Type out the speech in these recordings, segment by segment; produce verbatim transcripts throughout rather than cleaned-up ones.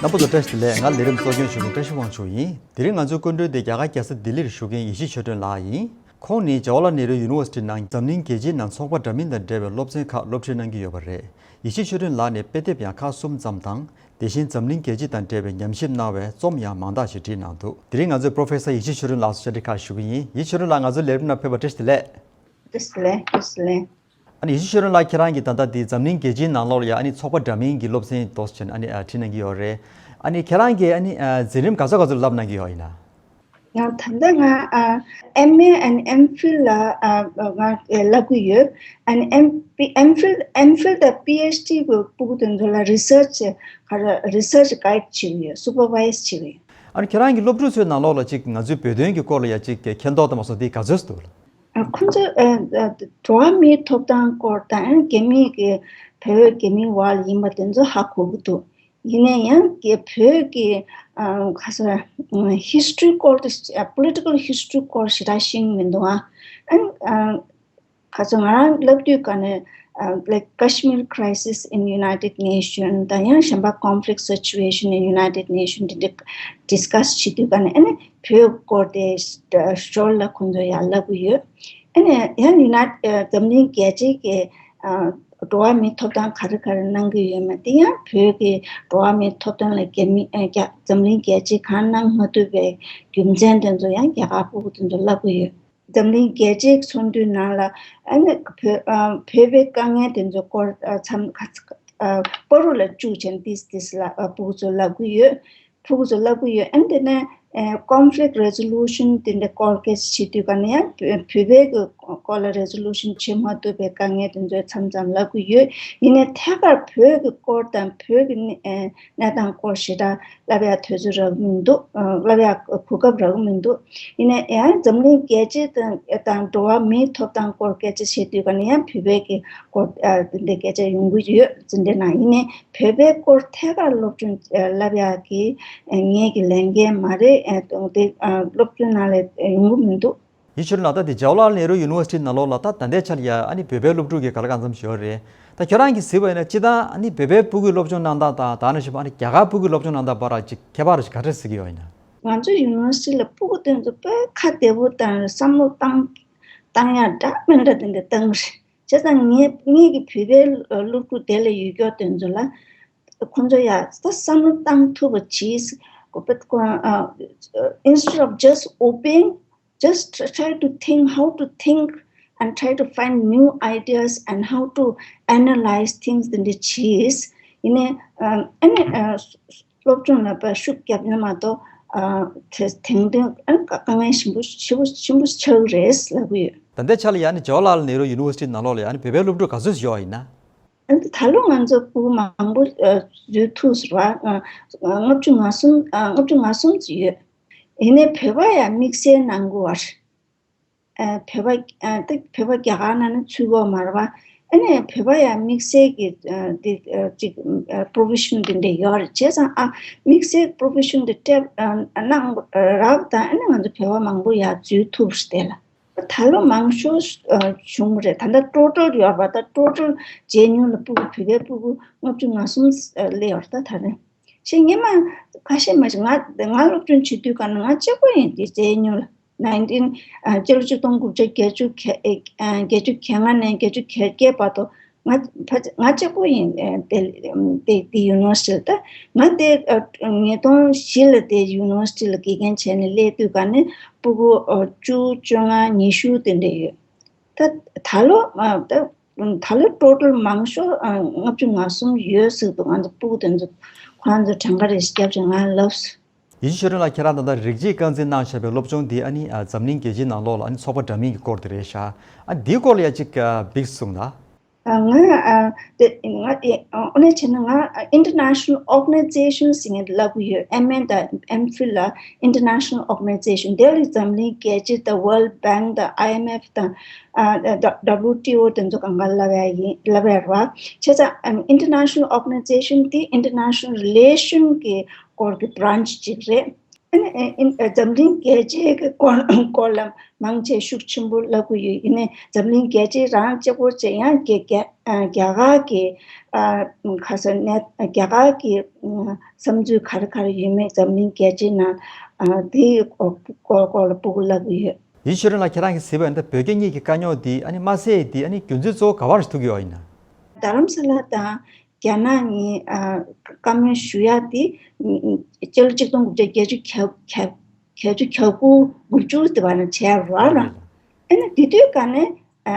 རྣམ་པ་ཚོ་བཀྲ་ཤིས་བདེ་ལེགས། ང་ལས་རིམ་གཙོ་སྐྱོང་ཞུ་མཁན་བཀྲ་ཤིས་དབང་ཕྱུག་ཡིན། དེ་རིང་ང་ཚོའི་སྐུ་མགྲོན་དེ་རྒྱ་གར་རྒྱལ་ས་ལྡི་ལིར་བཞུགས་མཁན་ཡེ་ཤེས་ཆོས་སྒྲོན་ལགས་ཡིན། ཁོང་ནི་ཇ་ཝ་ལལ་ནེ་རུ་ཡུ་ནི་ཝར་སི་ཊི་ནང་འཛམ་གླིང་རྒྱལ་སྤྱིའི་ནང་ཚོགས་པ་འདྲ་མིན་དང་འབྲེལ་བའི་སློབ་ཚན་ཁག་སློབ་ཁྲིད་གནང་གི་ཡོད་པ་རེད། ཡེ་ཤེས་ཆོས་སྒྲོན་ལགས་ནས་དཔེ་དེབ་ཡང་ཁག་གསུམ་ཙམ་དང་། དེ་བཞིན་འཛམ་གླིང་རྒྱལ་སྤྱི་དང་འབྲེལ་བའི་ཉམས་ཞིབ་གནང་བའི་རྩོམ་ཡང་མང་དག་ཞིག་བྲིས་གནང་འདུག་དེ་རིང་ང་ཚོས་པོ་རོ་ཕེ་སར་ཡེ་ཤེས་ཆོས་སྒྲོན་ལགས་སུ་བཅར་འདྲི་ཁག་ཞུ་གི་ཡིན། ཡེ་ཤེས་ཆོས་སྒྲོན་ལགས། ང་ཚོའི་ལས་རིམ་ནང་ཕེབས་པར་བཀྲ་ཤིས་བདེ་ལེགས། བཀྲ་ཤིས་བདེ་ལེགས། བཀྲ་ཤིས་བདེ་ལེགས། ཨ་ནི་ཡེ་ཤེས་ཆོས་སྒྲོན་ལགས། ཁྱེད་རང་གིས་ད་ལྟ་དེ་འཛམ་གླིང་རྒྱལ་སྤྱིའི་ནང་ལོགས་ལ་ཡ་ཨ་ནི་ཚོགས་པ་འདྲ་མིན་གྱི་སློབ་ཚན་འདོགས་བྱས་ནས་ཨ་ནི་ཨ་ཁྲིད་གནང་གི་ཡོད་རེད། ཨ་ནི་ཁྱེད་རང་གིས་ཨ་ནི་ཨ་འཛིན་རིམ་ག་ཚོད་ག་ཚོད་བསླབ་གནང་གི་ཡོད་ཡིན་ན། ཡང་ད་ལྟ་ང་ཨ་M A and M Phil ལ་ཨ་ང་ཨེ་བསླབ་ཀྱི་ཡོད། And M P M Phil M Phil དང་P H D གི་ཕྲུ་གུ་དེ་ཚོ་ལ་རི་སར་ཆི་ག་རེ་རི་སར་ཆི་གའིཌ་བྱེད་ཀྱི་ཡོད། སུ་པར་ཝའི་སི་བྱེད་ཀྱི་ཡོད། ཨ་ནི་ཁྱེད་རང་གི་སློབ་ཕྲུག་ཚོའི་ནང་ལོགས་ལ་ཅིག་ང་ཚོའི་བོད་དོན་གྱི་སྐོར་ལ་ཡ་ཅིག་མཁྱེན་རྟོགས་དང་མ་སོགས་དེ་ག་ཚོད་འདུག་ལ། ཨ་ཁོང་ཚོ་ཨ་ཨ་འགྲོ་བ་མིའི་ཐོབ་ཐང་སྐོར་དང་རྒྱ་མི་གི་བོད་རྒྱ་མི་བར་ཡིན་པ་དེ་ཚོ་ཧ་གོ་གི་འདུག་ཡིན་ན་ཡང་གི་བོད་ཀྱི་ཨ་ག་ས་ཨ་ཧི་སི་ཊོ་རི་སྐོར་དེ་ཨ་པོ་ལི་ཊི་ཀལ་ཧི་སི་ཊོ་རི་སྐོར་ཞེ་དྲག་ཤེས་ཀྱི་མི་འདུག་ཨ་ཨ་ག་ཚོད་ང་རང་ལབ་དུས་ག་ནས་ཨ་like Kashmir crisis in United Nation དང་ཡང་གཞན་པ་conflict situation in United Nation དེ་འདྲ་ཌི་སི་ཀ་སི་བྱེད་དུས་ག་ནས་ཨ་ནི་བོད་སྐོར་དེ་ཞོར་ལ་ཁོང་ཚོ་ཡར་ལབ་གི་ཡོད། ཨ་ནི་ཡང་ཡུ་ནའི་ཊི་འཛམ་གླིང་རྒྱལ་སྤྱིའི་གི་ཨ་འགྲོ་བ་མིའི་ཐོབ་ཐང་ག་རེ་ག་རེ་གནང་གི་ཡོད་མེད་དེ་ཡང་བོད་ཀྱི་འགྲོ་བ་མིའི་ཐོབ་ཐང་ལ་རྒྱ་མི་ཨ་རྒྱ་འཛམ་གླིང་རྒྱལ་སྤྱིས་གང་གནང་མ་ཐུབ་པའི་རྒྱུ་མཚན་དེ་ཚོ་ཡང་རྒྱ་གར་ཕྲུ་གུ་དེ་ཚོ་ལབ་གི་ཡོད། འཛམ་གླིང་རྒྱལ་སྤྱིའི་ཚོགས་འདུའི་ནང་ལ་ཨ་ནི་བོད་ཨ་བོད་པའི་དཀའ་ངལ་དེ་ཚོ་སྐོར་ཨ་འཚམས་ཨ་བར་དུ་ལ་བཅུག་བྱས་ཏིས་ཏིས་ལ་ཨ་ཕྲུ་གུ་ཚོ་ལབ་གི་ཡོད། ཕྲུ་གུ་ཚོ་ལབ་གི་ཡོད། ཨ་ནི་དེ་ནས་ཨ་conflict resolution དེ་འདྲ་སྐོར་སྐད་ཆ་བྱེད་དུས་ག་ནས་ཡང་བོད་བོད་པའི་གི་སྐོར་ལ་resolution བྱེད་མ་ཐུབ་པའི་དཀའ་ངལ་དེ་ཚོ་མཚམས་མཚམས་ལབ་གི་ཡོད། ཡིན་ནའི་ཐད་ཀར་བོད་ཀྱི་སྐོར་དང་བོད་ཀྱི་གནས་ཨ་གནས་སྟངས་སྐོར་ཞེ་དྲག་ལབ་ཡག་དུས་ཚོད་རག་གི་མི་འདུག་ཨ་ལབ་ཡག་གོ་སྐབས་རག་གི་མི་འདུག་ཡིན་ནའི་ཡང་འཛམ་གླིང་རྒྱལ་སྤྱི་དང་དང་འགྲོ་བ་མིའི་ཐོབ་ཐང་སྐོར་སྐད་ཆ་བཤད་དུས་ག་ནས་ཡང་བོད་པའི་གི་སྐོར་ཨ་དེ་འདྲའི་སྐད་ཆ་ཡོང་གི་ཡོད། འཛིན་གྲྭའི་ནང་ཡིན་ནའི་བོད་པའི་སྐོར་ཐད་ཀར་སློབ་སྦྱོང་ཨ་ལབ་ཡག་གི་ཨ་ངེད་ཀྱི་ལས་འགན་མ་རེད། ཨ་དེ་ཨ་སློབ་སྦྱོང་ནང་ལ་ཡོང་གི་མི་འདུག་ཡེ་ཤེས་ཆོས་སྒྲོན་ལགས། ད་དེ་ཇ་ཝ་ལལ་ནེ་རུ་ཡུ་ནི་ཝར་སི་ཊི་ནང་ལོགས་ལ་ད་ད་ལྟའི་ཆར་ཡ་ཨ་ནི་བོད་པའི་སློབ་ཕྲུག་གི་ག་ལ་གང་འཚམ་ཞིག་ཡོད་རེད། ད་ཁྱོད་རང་གིས་གཟིགས་པ་ཡིན་ན་སྤྱིར་བཏང་ཨ་ནི་བོད་པའི་ཕྲུ་གུའི་སློབ་སྦྱོང་གནང་སྟངས་དང་ད་ནང་བཞིན་ཨ་ནི་རྒྱ་གར་ཕྲུ་གུའི་སློབ་སྦྱོང་གནང་སྟངས་བར་ལ་ཅིག་ཁྱད་པར་ཞིག་ག་འདྲ་གཟིགས་ཀྱི་ཡོད་ཡིན་ན། ང་ཚོ་ཡུ་ནི་ཝར་སི་ཊི་ལ་ཕྲུ་གུ་དེ་ཚོ་དཔེ་ཁ་བདེ་པོ་དང་བསམ་བློ་བཏང་བཏང་ཡག་འདྲ་མི་འདྲ་དེ་འདྲ་བཏང་གི་རེད། བྱས་ཙང་ངེད་ངེད་ཀྱི་བོད་པའི་སློབ་ཕྲུག་དེ་ལ་ཡོད་སྐྱོ་དེ་ཚོ་ལ་ཁོང་ཚོ་ཡ་ད་བསམ་བློ་བཏང་ཐུབ་པ་བྱེད། ཨ་instead of just obeying, just tr- try to think how to think and try to find new ideas and how to analyze things དེ་འདྲ་བྱེད། ཡིན་ནའི་ཨ་ཨ་ནི་ཨ་སློབ་སྦྱོང་ལ་དཔེ་ཤུགས་རྒྱབ་ན་མ་གཏོགས་ཨ་དེ་དེང་དུས་ཨ་དཀའ་དཀའ་ངལ་ཞིམ་པོ་ཞིམ་པོ་ཞིམ་པོ་ཆགས་ཀྱི་རེད་ལབ་གི་ཡོད། ད་ལྟའི་ཆ་ལ་ཡ་ནི་ཇ་ཝ་ལལ་ནེ་རུ་ཡུ་ནི་ཝར་སི་ཊི་ནང་ལོགས་ལ་ཡ་ནི་བོད་པའི་སློབ་ཕྲུག་ག་ཚོད་ཡོད་ཡིན་ན། ཨ་ནི་ད་ལོ་ང་ཚོ་ཕྲུ་གུ་མང་པོ་ཨ་འཛུལ་ཐུབ་ཟེར་བ་ཨ་ལྔ་བཅུ་ང་གསུམ་ཨ་ལྔ་བཅུ་ང་གསུམ་ཙམ་ཡོད། ཡིན་ནའི་བོད་པ་ཡང་དམིགས་བསལ་གནང་དགོས་པ་རེད། ཨ་བོད་པ་ཨ་ཏི་བོད་པ་རྒྱ་གར་ནང་ནས་ཚུད་ཡོད་མ་རེད་པ། ཨ་ནི་བོད་པ་ཡང་དམིགས་བསལ་གྱི་ཨ་ཏི་ཨ་ཅིག་ཨ་པོ་རོ་ཕེ་ཤན་དེ་འདྲ་ཡོད་རེད། བྱས་ཙང་ཨ་དམིགས་བསལ་པོ་རོ་ཕེ་ཤན་དེ་སྤྲད་ཨ་གནང་རག་དང་ཨ་ནི་ང་ཚོ་བོད་པ་མང་པོ་ཡར་འཛུལ་ཐུབ་རེད་དེ་ལ། ད་ལོ་མང་ཤོས་ཨ་བྱུང་བ་རེད། ད་ལྟ་ཊོ་ཊལ་ཡོད་པ་ད་ཊོ་ཊལ་ཇེ་ཨེན་ཡུ་ལ་ཕྲུ་གུ་བོད་པའི་ཕྲུ་གུ་ལྔ་བཅུ་ང་གསུམ་ཨ་སླེབས་ཡོད་རེད་ད་ད་རེས། ཞེས་སྔོན་མ་ཁ་ཤས་མ་ཞིག་ང་ང་སློབ་སྦྱོང་བྱེད་དུས་ག་ན་ང་གཅིག་པོ་ཡིན་དེ་ཇེ་ཨེན་ཡུ་ལ་ནའིན་ཊིན་ཨ་སྤྱི་ལོ་ཆིག་སྟོང་དགུ་བརྒྱ་བརྒྱད་ཅུ་གྱ་ཨ་བརྒྱད་ཅུ་གྱ་ལྔ་ནས་བརྒྱད་ཅུ་གྱ་བརྒྱད་བར་དུ་ང་ཕ་ང་གཅིག་པོ་ཡིན་ཨ་དེ་དེ་དེ་ཡུ་ནི་ཝར་སི་ཊི་ལ་ད་ང་དེ་ཨ་ཉིས་སྟོང་བཞི་ལ་དེ་ཡུ་ནི་ཝར་སི་ཊི་ལ་དགེ་རྒན་བྱས་ནས་སླེབས་དུས་ག་ནས་ཕྲུ་གུ་ཨ་བཅུ་བཅོ་ལྔ་ཉི་ཤུ་དེ་འདྲ་ཡོད། ད་ད་ལོ་ཨ་ད་ད་ལོ་ཊོ་ཊལ་མང་ཤོས་ཨ་ལྔ་བཅུ་ང་གསུམ་ཡོད་ཟེར་འདུག་ང་ཚོ་ཕྲུ་གུ་དེ་ཚོ་ཁོ་རང་ཚོ་གྲངས་ཀ་རེ་ཞིག་བརྒྱབ་བྱས་ང་ལབ་སོང་། ཡེ་ཤེས་ཆོས་སྒྲོན་ལགས། ཁྱེད་རང་ད་ལྟ་རིགས་གཅིག་རྐང་འཛིན་གནང་བཞག་པའི་སློབ་སྦྱོང་འདི་ཨ་ནི་ཨ་འཛམ་གླིང་རྒྱལ་སྤྱིའི་ནང་ལོགས་ལ་ཨ་ནི་ཚོགས་པ་འདྲ་མིན་གྱི་སྐོར་དེ་རེད་ཤག་ཨ་འདིའི་སྐོར་ལ་ཡ་གཅིག་ཨ་འབིགས་གསུངས་དང་། ཨ་ང་ཨ་དེ་ང་ཨེ་ཨ་ཨོ་ནེ་བྱས་ན་ང་ཨ་International Organization ཟེར་མཁན་དེ་ལབ་གི་ཡོད། M A དང་M Phil ལ་International Organization དེ་ལ་འཛམ་གླིང་རྒྱལ་སྤྱི་དང་World Bank དང་I M F དང་ཨ་W T O དེ་ཚོ་གང་ག་ལབ་ཡ་ཡིན་ལབ་ཡ་རེད་བ། བྱས་ཙང་ཨ་International Organization དེ་International Relation གི་སྐོར་གྱི་branch གཅིག་རེད། ཨ་ནི་ཨ་ཨིན་ཨ་འཛམ་གླིང་རྒྱལ་སྤྱིའི་གི་སྐོར་སྐོར་ལ་མང་ཆེ་ཤུགས་ཆེན་པོ་བསླབ་ཀྱི་ཡོད། ཡིན་ནའི་འཛམ་གླིང་རྒྱལ་སྤྱི་རང་གཅིག་པོ་བྱས་ཡང་རྒྱ་རྒྱ་ཨ་རྒྱ་གར་གྱི་ཨ་ཁ་ས་ནས་རྒྱ་གར་གྱི་ཨ་བསམ་ཚུལ་ག་རེ་ག་རེ་ཡོད་མེད་འཛམ་གླིང་རྒྱལ་སྤྱིའི་ནང་ཨ་དེའི་སྐོར་སྐོར་སྐོར་ལ་སྤུ་གུ་བསླབ་ཀྱི་ཡོད། ཡིད་ཆེས་རིང་ལ་ཁྱེད་རང་གིས་གཟིགས་པ་ཡིན་ན་བོད་རྒྱ་གཉིས་ཀྱི་དཀའ་རྙོག་འདི་ཨ་ནི་དམའ་སའི་འདི་ཨ་ནི་རྒྱུ་མཚན་གཙོ་བོ་ག་བར་ཐུག་ཡོད་ཡིན་ན། རྡ་རམ་ས་ལ་དང་རྒྱ་ནག་གཉིས་ཨ་བཀའ་མོལ་ཞུ་ཡག་དེ་ཨ་སྤྱི་ལོ་གཅིག་སྟོང་དགུ་བརྒྱ་བརྒྱད་ཅུ་གྱ་གྱ་གྱ་བཅུ་གྱ་དགུ་དགུ་བཅུ་དེ་བར་ན་བྱས་རོགས་ལ། ཨ་ནི་དེ་དུས་ཀ་ནས་ཨ་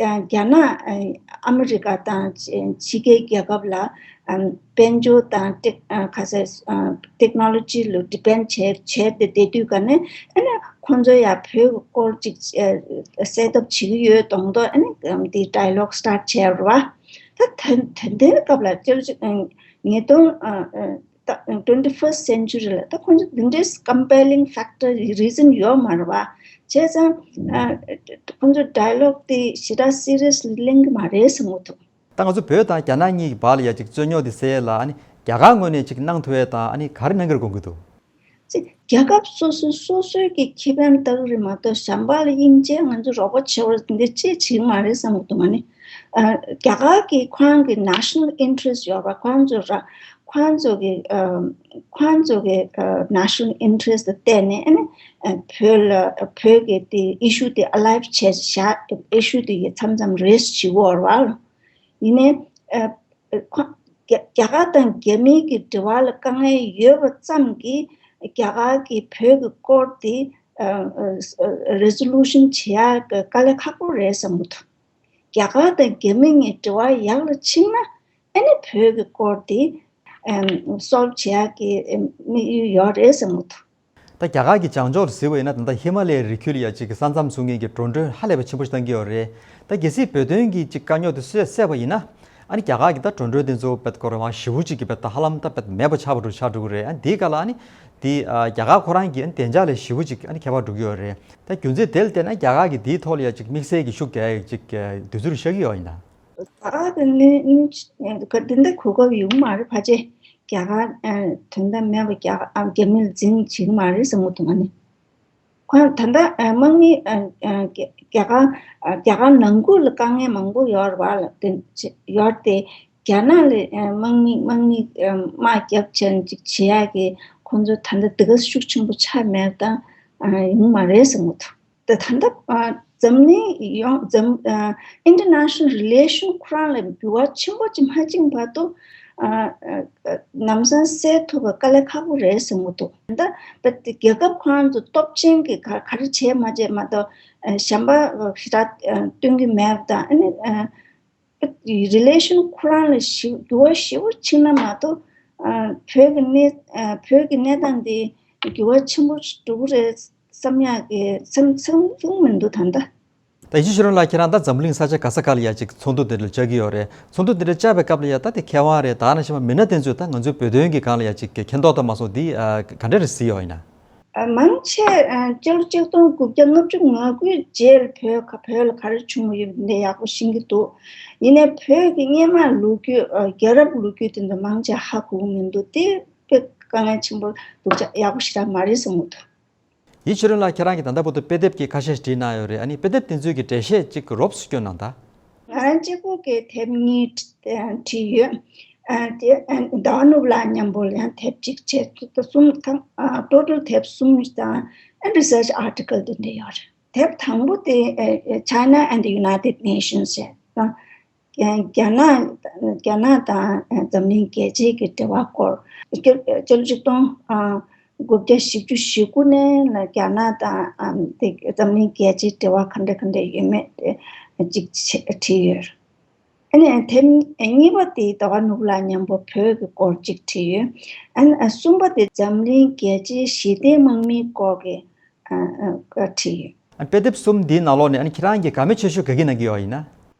ཨ་རྒྱ་ནག་ཨ་ཨ་མི་རི་ཀ་དང་ཕྱི་རྒྱལ་རྒྱལ་ཁབ་ལ་ཨ་དཔལ་འབྱོར་དང་ཏེག་ཨ་ཁ་ས་ཨ་ཊེག་ནོ་ལོ་ཇི་ལ་ཌི་པེན་ཌི་བྱས་བྱས་ཏེ་བསྡད་དུས་ཀ་ནས་ཨ་ནི་ཁོང་ཚོ་ཡང་བོད་ཀྱི་སྐོར་ཅིག་ཨ་སེ་ཊི་ཨབ་བྱེད་ཀྱི་ཡོད་མདོག་མདོག་ཨ་ནི་ཨམ་དེ་ཌའི་ལོག་སི་ཊར་ཊི་བྱས་རེད་བ། ད་ད་ད་ལྟའི་སྐབས་ལ་སྤྱིར་བཏང་ཉིས་སྟོང་ཨ་ཨ་ད་ཊུ་ཝེན་ཊི་ཕར་སི་ཊི་སེན་ཅུ་རི་ལ་ད་ཁོང་ཚོ་འདི་འདྲའི་ཀམ་པེ་ལིང་ཕེག་ཊར་རི་ཛན་ཡོད་མ་རེད་བ། བྱས་ཙང་ཨ་ཁོང་ཚོ་ཌའི་ལོག་དེ་ཞེ་དྲག་སི་རི་ཡས་ལི་གླེང་གི་མ་རེད་བསམ་གྱི་འདུག་ད་ང་ཚོ་བོད་དང་རྒྱ་ནག་གཉིས་ཀྱི་བར་ལ་ཡ་ཅིག་རྩོད་རྙོག་དེ་སེལ་ཡས་ལ་ཨ་ནི་རྒྱ་གར་ངོས་ནས་ཅིག་གནང་ཐུབ་ཡས་དང་ཨ་ནི་ག་རེ་གནང་གི་རེད་དགོངས་ཀྱི་འདུག་ཅིག་རྒྱལ་ཁབ་སོ་སོ་སོ་སོའི་གི་ཁེ་ཕན་ལྟ་གི་རེད་མ་གཏོགས་གཞན་པ་ལ་དབྱིན་ཇིས་ང་ཚོ་རོགས་པ་བྱེད་པར་འདི་ཅི་བྱེད་ཀྱི་མ་རེད་བསམ་གྱི་འདུག་ང་ནི། ཨ་རྒྱ་གར་གི་ཁོ་རང་གི་ནེ་ཤ་ནལ་ཨིན་ཊི་རེ་སི་ཊི་ཡོད་པ། ཁོ་རང་ཚོ་ར་ཁོ་རང་ཚོ་གི་ཨ་ཁོ་རང་ཚོ་གི་ཨ་ནེ་ཤ་ནལ་ཨིན་ཊི་རེ་སི་ཊི་ལ་བལྟས་ནས་ཨ་ནི་ཨ་བོད་ལ་བོད་ཀྱི་དེ་ཨི་ཤུ་དེ་ཨ་ལའེབ་བྱས་བཞག་ཨི་ཤུ་དེ་མཚམས་མཚམས་རེ་ཟི་བྱེད་དགོས་རེད་བ། ཡིན་ནའི་ཨ། ཁོ་རྒྱ་རྒྱ་གར་དང་རྒྱ་མིའི་གི་འབྲེལ་བ་ལ་དཀའ་ངལ་ཡོད་པ་ཙམ་གྱིས་རྒྱ་གར་གྱིས་བོད་ཀྱི་སྐོར་དེ་ཨ་ཨ་རེ་ཛོ་ལུ་ཤན་བྱེད་ཡག་གི་དཀའ་ལས་ཁག་པོ་རེད་བསམ་གྱི་འདུག་རྒྱ་གར་དང་རྒྱ་མི་གཉིས་འབྲེལ་བ་ཡག་ལ་ཕྱིན་ན་ཨ་ནི་བོད་ཀྱི་སྐོར་དེ་ཨམ་སོལབ་བྱེད་ཡག་གི་དམིགས་ཡུལ་ཡོད་རེད་བསམ་གྱི་འདུག་ད་རྒྱ་གར་གྱི་བྱང་ཕྱོགས་ལ་གཟིགས་པ་ཡིན་ན་ད་ལྟ་ཧི་མ་ལ་ཡའི་རི་ཁུལ་ལ་ཡ་གཅིག་གི་ས་མཚམས་སྲུང་མཁན་གྱི་འགྲོ་གྲོན་ཧ་ལས་པ་ཆེན་པོ་ཞིག་བཏང་གི་ཡོད་རེད། ད་གལ་སྲིད་བོད་དོན་གྱི་གཅིག་དཀའ་རྙོག་དེ་སེལ་སེལ་བ་ཡིན་ན་ཨ་ནི་རྒྱ་གར་གྱི་ད་འགྲོ་གྲོན་དེ་ཚོ་བེད་སྐོར་མང་ཞེ་པོ་ཅིག་གི་བེད་ད་ཧ་ལམ་ད་བེད་མེད་པ་ཆགས་པ་འགྲོ་ཆགས་འགྲོ་གི་རེད། ཨ་ནི་དེའི་སྐབས་ལ་ཨ་ནི་དེ་ཨ་རྒྱ་གར་ཁོ་རང་གི་ཨ་ནི་བདེ་འཇགས་ལ་ཞེ་པོ་ཅིག་ཨ་ནི་ཁྱད་པར་འགྲོ་གི་ཡོད་རེད། ད་རྒྱུ་མཚན་དེ་ལ་བལྟས་ན་རྒྱ་གར་གྱི་དེའི་ཐོག་ལ་ཡ་གཅིག་དམིགས་བསལ་གྱི་ཤུགས་རྒྱག་ཡ་གཅིག་དུས་ཚོད་ཤར་གྱི་ཡོད་ཡིན་ན། ད་ག་དེ་ནི་ནི་ག་དེ་འདྲ་གོ་སྐབས་ཡོང་མ་རེད། ཕལ་ཆེར་རྒྱ་གར་ཨ་དོན་དག་མེད་པ་རྒྱ་གར་ཨ་རྒྱ་མི་ལ་འཛིང་བྱེད་ཀྱི་མ་རེད་བསམ་གྱི་འདུག་ང་ནི། ཁོང་ད་ལྟ་ཨ་དམག་མི་ཨ་ཨ་རྒྱ་རྒྱ་གར་ཨ་རྒྱ་གར་ནང་ཁུལ་ལ་དཀའ་ངལ་མང་པོ་ཡོད་རེད་བ་ལ་དེ་ཡོད་དེ། རྒྱ་ནག་ལ་ཨ་དམག་མི་དམག་མི་ཨ་དམག་རྒྱབ་བྱས་ཅིག་བྱེད་ཡག་གི་ཁོང་ཚོ་ད་ལྟ་དེ་ག་ཤུགས་ཆེན་པོ་ཆགས་མེད་དང་ཨ་ཡོང་མ་རེད་བསམ་གྱི་འདུག་ད་ད་ལྟ་ཨ་འཛམ་གླིང་ཡོངས་འཛམ་ཨ་ཨིན་ཊར་ནེ་ཤ་ནལ་རི་ལེ་ཤན་ཁོ་རང་ལ་འགྱུར་བ་ཆེན་པོ་ཅིག་མ་ཕྱིན་བར་དུ་ཨ་ཨ་ལམ་སང་སེལ་ཐུབ་པ་དཀའ་ལས་ཁག་པོ་རེད་བསམ་གྱི་འདུག་ད་ལྟ་རྒྱལ་ཁབ་ཁོ་རང་ཚོ་སྟོབས་ཆེན་གྱི་ག་ག་རེ་བྱས་མ་བྱས་མ་གཏོགས་ཨ་གཞན་པ་ཞེ་དྲག་ཨ་སྟོན་གྱི་མེད་པ་དང་ཨ་ནི་ཨ་རི་ལེ་ཤན་ཁོ་རང་ལ་ཞི་འགྱུར་བ་ཞེ་པོ་ཕྱིན་ན་མ་གཏོགས་ཨ་བོད་ཀྱི་གནས་ཨ་བོད་ཀྱི་གནས་སྟངས་འདི་འགྱུར་བ་ཆེན་པོ་ཞིག་འགྲོ་གི་རེད་བསམ་ཡག་གི་བསམ་བསམ་བསམ་མི་འདུག་ད་ལྟ། ད་ཡིད་ཆེས་རིང་ལགས་ཁྱེད་རང་ད་འཛམ་གླིང་ས་ཆ་ག་ས་ག་ལ་ཡ་གཅིག་ཚོགས་འདུ་དེ་འདྲ་བཅར་གྱི་ཡོད་རེད། ཚོགས་འདུ་དེ་འདྲ་བཅར་བའི་སྐབས་ལ་ཡ་ད་དེ་མཁས་དབང་རེད། ད་ནང་བཞིན་པ་མི་སྣ་དེ་ཚོས་ད་ང་ཚོའི་བོད་དོན་གྱི་སྒང་ལ་ཡ་གཅིག་མཁྱེན་རྟོགས་དང་མ་སོང་འདི་ཨ་ག་འདྲ་རེ་གཟིགས་ཡོད་ཡིན་ན། ཨ་མང་ཆེ་ཨ་སྤྱི་ལོ་ཆིག་སྟོང་དགུ་བརྒྱ་ལྔ་བཅུ་ང་དགུའི་རྗེས་ལ་བོད་ཁ་བོད་ལ་ག་རེ་བྱུང་ཡོད་འདི་ཡག་པོ་ཤེས་ཀྱི་འདུག་ཡིན་ནའི་བོད་ཀྱི་སྔོན་མ་ལོ་རྒྱུས་ཨ་རྒྱལ་རབས་ལོ་རྒྱུས་དེ་ཚོ་མང་ཆེ་ཧ་གོ་གི་མི་འདུག་དེ་དཔེ་དཀའ་ངལ་ཆེན་པོ་འདུག་ཅག་ཡག་པོ་ཞེ་དྲག་མ་རེད་བསམ་གྱི་འདུག་ཡིད་ཆེས་རིང་ལགས་ཁྱེད་རང་གིས་ད་ལྟ་བར་དུ་དཔེ་དེབ་ཀྱི་ཁ་ཤས་ཤིག་བྲིས་གནང་ཡོད་རེད། ཨ་ནི་དཔེ་དེབ་དེ་ཚོའི་གི་འགྲེལ་བཤད་ཅིག་རོབ་ཙམ་སྐྱོན་གནང་དང་། ང་རང་གཅིག་པུ་གིས་དེབ་གཉིས་བྲི་བྲིས་ཡོད། ཨ་དེ་ཨ་ཟླ་བ་ནོར་བུ་ལགས་མཉམ་པོ་ལ་ཡང་དེབ་གཅིག་བྱས་ཚུལ་དུ་གསུམ་ཐང་ཨ་ཊོ་ཊལ་དེབ་གསུམ་དང་ཨ་རི་སར་ཆི་ཨར་ཊི་ཀལ་དེ་འདྲ་ཡོད་རེད། དེབ་དང་པོ་དེ་ཨ་ཨ་China and the United Nations ཞེས་དང་། རྒྱ་རྒྱ་ནག་རྒྱ་ནག་དང་འཛམ་གླིང་རྒྱལ་སྤྱིའི་གི་འབྲེལ་བ་སྐོར། སྤྱི་ལོ་ཆིག་སྟོང་དགུ་བརྒྱ་བཞི་བཅུ་ཞེ་དགུ་ནས་ལ་རྒྱ་ནག་དང་དེ་འཛམ་གླིང་རྒྱལ་སྤྱིའི་འབྲེལ་བ་ག་འདྲ་ག་འདྲ་ཡོད་མེད་དེ་གཅིག་བྲིས་ཡོད། ཨ་ནི་དེ་གཉིས་པ་དེ་ཟླ་བ་ནོར་བུ་ལགས་མཉམ་པོ་བོད་ཀྱི་སྐོར་གཅིག་བྲིས་ཡོད། ཨ་ནི་གསུམ་པ་དེ་འཛམ་གླིང་རྒྱལ་སྤྱིའི་ཞི་བདེའི་དམག་མིའི་སྐོར་གྱི་ཨ་ཨ་བྲིས་ཡོད། ཨ་དཔེ་དེབ་གསུམ་འདིའི་ནང་ལོགས་ནས་ཨ་ནི་ཁྱེད་རང་གིས་དགའ་མོས་ཆེ་ཤོས་ག་གི་གནང་གི་ཡོད་ཡིན་ན།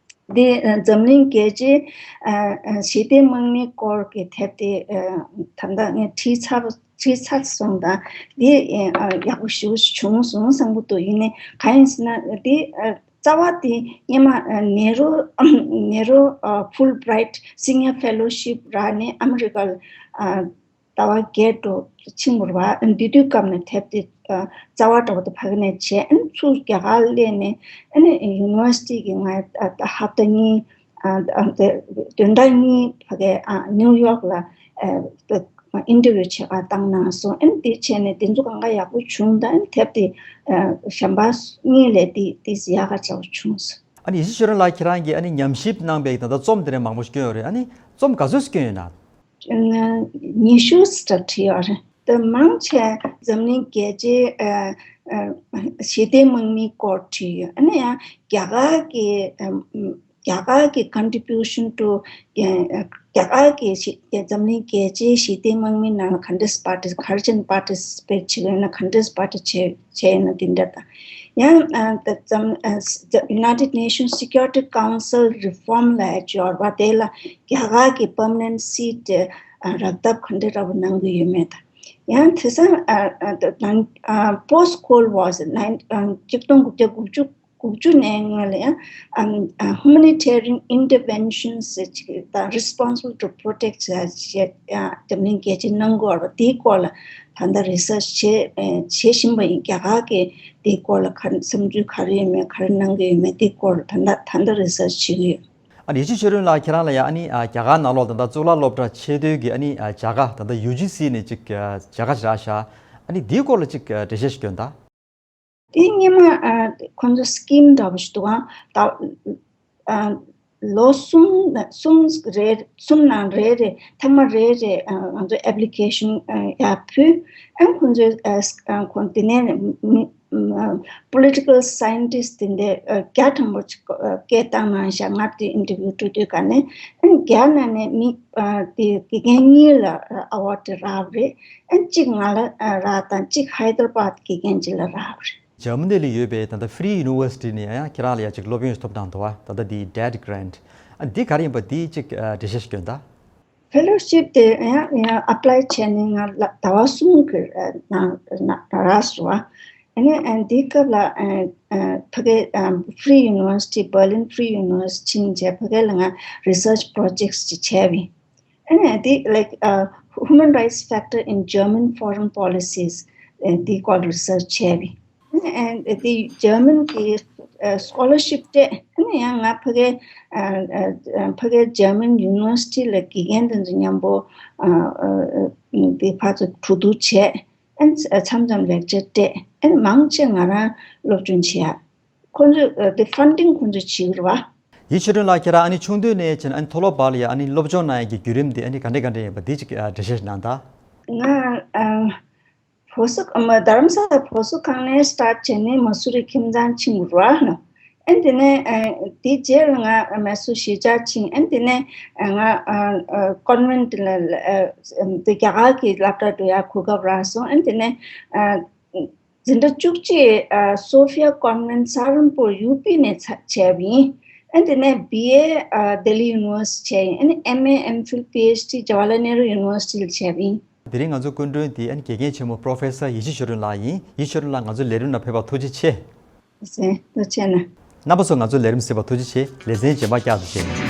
འདི་ཨ་འཛམ་གླིང་རྒྱལ་སྤྱིའི་ཨ་ཨ་ཞི་བདེའི་དམག་མིའི་སྐོར་གྱི་དེབ་དེ་ཨ་ད་ལྟ་ངས་བྲིས་ཚར་བ་བྲིས་ཚར་སོང་དང་འདི་ཨ་ཡག་པོ་ཞེ་པོ་བྱུང་སོང་བསམ་གྱི་འདུག་ཡིན་ནའི་གང་ཡིན་ཟེར་ན་འདི་ཨ་རྩ་བ་དེ་སྔོན་མ་ཨ་ནེ་རུ་ནེ་རུ་ཨ་ཕུལ་བྷི་རའིཊ་སི་ནི་ཡར་ཕེ་ལོ་ཤིབ་རག་ནས་ཨ་མི་རི་ཀ་ཨ་ ཟླ་བ་བརྒྱད་འགྲོ་ཕྱིན་པ་རེད་བ། འདི་དུས་སྐབས་ནས་དེབ་དེ་རྩ་བ་འདྲ་བོ་དེ་ཕ་གི་ནས་བྱས། ཨ་ནི་ཚུར་རྒྱ་གར་སླེབས་ནས་ཨ་ནི་ཡུ་ནི་ཝར་སི་ཊི་གི་ང་ཧབ་ཏ་གཉིས། ཨ་ཨ་དེ་བདུན་ཕྲག་གཉིས་ཕ་གི་ཨ་ནིའུ་ཡོག་ལ་ཨ་ཨིན་ཊར་བིའུ་བྱེད་གར་བཏང་གནང་སོང་། ཨ་ནི་དེ་བྱས་ནས་དེ་ཚོ་གང་ག་ཡག་པོ་བྱུང་། ད་ཨ་ནི་དེབ་དེ་ཨ་གཞན་པ་གཉིས་ལས་དེ་དེ་ཡག་ག་ཆེ་བ་བྱུང་སོང་། ཨ་ནི་ཡེ་ཤེས་ཆོས་སྒྲོན་ལགས་ཁྱེད་རང་གིས་ཨ་ནི་ཉམས་ཞིབ་གནང་པའི་ད་ལྟ་རྩོམ་དེ་འདྲ་མང་པོ་ཞིག་བསྐྱོན་ཡོད་རེད། ཨ་ནི་རྩོམ་ག་ཚོད་བསྐྱོན་ཡོད་ན། ཉི་ཤུ་ཙམ་བྲིས་ཡོད་རེད། ད་མང་ཆེ་འཛམ་གླིང་རྒྱལ་སྤྱིའི་ཨ་ཨ་ཞི་བདེ་དམག་མིའི་སྐོར་བྲིས་ཡོད། ཨ་ནི་ཡང་རྒྱ་གར་གྱི་ཨ་རྒྱ་གར་གྱི་contribution to རྒྱ་གར་གྱི་ཞི་འཛམ་གླིང་རྒྱལ་སྤྱིའི་ཞི་བདེ་དམག་མིའི་ནང་ལ་ག་འདྲས་parti- ག་རེ་བྱས་ནས་participate བྱེད་ཀྱི་ཡོད་ན། ག་འདྲས་parti- བྱས་བྱས་ཡོད་ན་དེ་འདྲ་དང་། ཡང་ཨ་ད་ཙམ་ཨ་United Nations Security Council reform ལབ་ཡ་ཅིག་ཡོད་རེད་བ། དེ་ལ་རྒྱ་གར་གྱི་permanent seat ཨ་རག་ཐབས་ག་འདྲ་འདྲ་བོ་གནང་གི་ཡོད་མེད་དང་། ཡང་དེང་སང་ཨ་ཨ་ད་ནང་ཨ་post Cold War ནང་ཨ་གཅིག་སྟོང་དགུ་བརྒྱ་དགུ་བཅུ་དགུ་བཅུ་ནས་སྔོན་ལ་ཡང་ཨ་ཨ་humanitarian interventions ཟེར་ཅིག་དང་responsible to protect ཟེར་ཅིག་ཡང་འཛམ་གླིང་རྒྱལ་སྤྱིས་གནང་གི་ཡོད་རེད་བ། དེའི་སྐོར་ལ་ད་ལྟ་research བྱེད་ཨ་བྱེད་བཞིན་པ་ཡིན། རྒྱ་གར་གྱི་དེའི་སྐོར་ལ་ག་བསམ་ཚུལ་ག་རེ་ཡོད་མེད། ག་རེ་གནང་གི་ཡོད་མེད། དེའི་སྐོར་ལ་ད་ལྟ་ད་ལྟ་research བྱེད་ཀྱི་ཡོད། ཨ་ནི་ཡེ་ཤེས་ཆོས་སྒྲོན་ལགས་ཁྱེད་རང་ལ་ཡང་ཨ་ནི་ཨ་རྒྱ་གར་ནང་ལོགས་ད་ལྟ་གཙུག་ལག་སློབ་གྲྭ་ཆེས་མཐོའི་གི་ཨ་ནི་ཨ་བྱ་དགའ་ད་ལྟ་ཡུ་ཇི་སི་ནས་ཅིག་ཨ་བྱ་དགའ་རག་ཤག་ཨ་ནི་དེའི་སྐོར་ལ་ཅིག་ཨ་འགྲེལ་བཤད་ཞིག་སྐྱོན་དང་། དེ་སྔོན་མ་ཨ་ཁོང་ཚོ་scheme འདྲ་པོ་ཞིག་འདུག་ག་ད་ཨ་ལོ་གསུམ་གསུམ་རེ་གསུམ་ནང་རེ་རེ་ཐེངས་མ་རེ་རེ་ཨ་ང་ཚོ་application ཨ་ཡར་ཕུལ། ཨ་ཁོང་ཚོས་ཨ་ཨ་ཁོང་དེ་ནས་མི་ཨ་political scientist དེ་འདྲ་ཨ་བརྒྱ་ཐམ་པ་ཅིག་ཨ་སྐད་བཏང་གནང་ཤག་ང་དེ་interview སྤྲོད་དུས་ག་ནས་ཨ་བརྒྱ་ནང་ནས་མི་ཨ་དེ་དགེ་རྒན་གཉིས་ལ་ཨ་award དེ་རག་པ་རེད། ཨ་གཅིག་ང་ལ་ཨ་རག་དང་གཅིག་ཧའི་དར་བཱད་དགེ་རྒན་གཅིག་ལ་རག་པ་རེད། འཇར་མ་ནི་ལ་ཡོད་པའི་ད་ལྟ་Free University ནས་ཡང་ཁྱེད་རང་ལ་ཡང་ཅིག་སློབ་ཡོན་ཐོབ་ཐང་འདུག་བ། ད་ལྟ་འདི་debt grant ཨ་འདི་ག་རེ་ཡིན་པ་འདི་ཅིག་ཨ་འགྲེལ་བཤད་ཞིག་སྐྱོན་དང་། Fellowship དེ་ཡང་ཡང་apply བྱས་ནས་ང་ལ་ཟླ་བ་གསུམ་གྱི་ཨ་ནང་ནང་རག་སོང་བ། ཨ་ནི་ཨ་འདི་སྐབས་ལ་ཨ་ཨ་ཕ་གི་ཨ་Free University Berlin Free University ཕྱིན་བྱས་ཕ་གི་ལ་ང་research projects ཅིག་བྱས་པ་ཡིན། ཨ་ནི་འདི་like uh, human rights factor in German foreign policies ཨ་འདི་སྐོར་research བྱས་པ་ཡིན། ཨ་ནི་འདི་German གི་ཨ་scholarship སྤྲད། ཨ་ནི་ཡང་ང་ཕ་གི་ཨ་ཨ་ཕ་གི་German university ལ་དགེ་རྒན་དེ་ཚོ་མཉམ་པོ་ཨ་ཨ་འདི་ཕར་ཚུར་གྲོས་བསྡུར་བྱས། ཨ་ནི་མཚམས་མཚམས་ལེགས་ཆ་སྤྲད། ཨ་ནི་མང་ཆེ་ང་རང་སློབ་སྦྱོང་བྱེད་ཡ། ཁོང་ཚོས་ཨ་དེ་funding ཁོང་ཚོས་བྱེད་ཀྱི་རེད་བ། ཡེ་ཤེས་ཆོས་སྒྲོན་ལགས་ཁྱེད་རང་ཨ་ནི་ཆུང་དུས་ནས་བྱས་ན་ཨ་ནི་མཐོ་སློབ་བར་ལ་ཡ་ཨ་ནི་སློབ་སྦྱོང་གནང་ཡ་གི་བརྒྱུད་རིམ་དེ་ཨ་ནི་ག་འདྲ་ག་འདྲ་ཡིན་པ་འདི་ཅིག་ཨ་འགྲེལ་བཤད་གནང་དང་། ང་ཨ་བྷོ་སོ་ཨ་མ་རྡ་རམ་ས་ལ་བྷོ་སོ་ཁང་ནས་start བྱས་ནས་མ་སུ་རི་ཁྱིམ་ཚང་ཕྱིན་ར་ནོ། ཨ་ནི་དེ་ནས་ཨ་དེ་རྗེས་ལ་ང་མེ་སོར་གཞིས་ཆགས་ཕྱིན། ཨ་ནི་དེ་ནས་ཨ་ང་ཨ་ཨ་convent ལ་ཨ་དེ་རྒྱ་གར་གྱི་སློབ་གྲྭ་འགྲོ་ཡ་གོ་སྐབས་རག་སོང་། ཨ་ནི་དེ་ནས་ཨ་འཛིན་གྲྭ་བཅུ་གཅིག་ཨ་Sophia Convent Saharanpur U P ནས་ཚར་བྱས་པ་ཡིན། ཨ་ནི་དེ་ནས་B A ཨ་Delhi University བྱས་ཡིན། ཨ་ནི་M A M Phil P H D Jawaharlal Nehru University ལ་བྱས་པ་ཡིན། དེ་རིང་ང་ཚོའི་སྐུ་མགྲོན་དེ་ཨ་ནི་དགེ་རྒན་ཆེན་མོ་Professor ཡེ་ཤེས་ཆོས་སྒྲོན་ལགས་ཡིན། ཡེ་ཤེས་ཆོས་སྒྲོན་ལགས་ང་ཚོའི་ལས་རིམ་ནང་ཕེབས་པར་ཐུགས་རྗེ་ཆེ། ཟེར་ཐུགས་རྗེ་གནང་། རྣམ་པ་ཚོ་ང་ཚོའི་ལས་རིམ་གཟིགས་པར་ཐུགས་རྗེ་ཆེ། ལེ་ཚན་རྗེས་མ་བསྐྱར་དུ་མཇལ།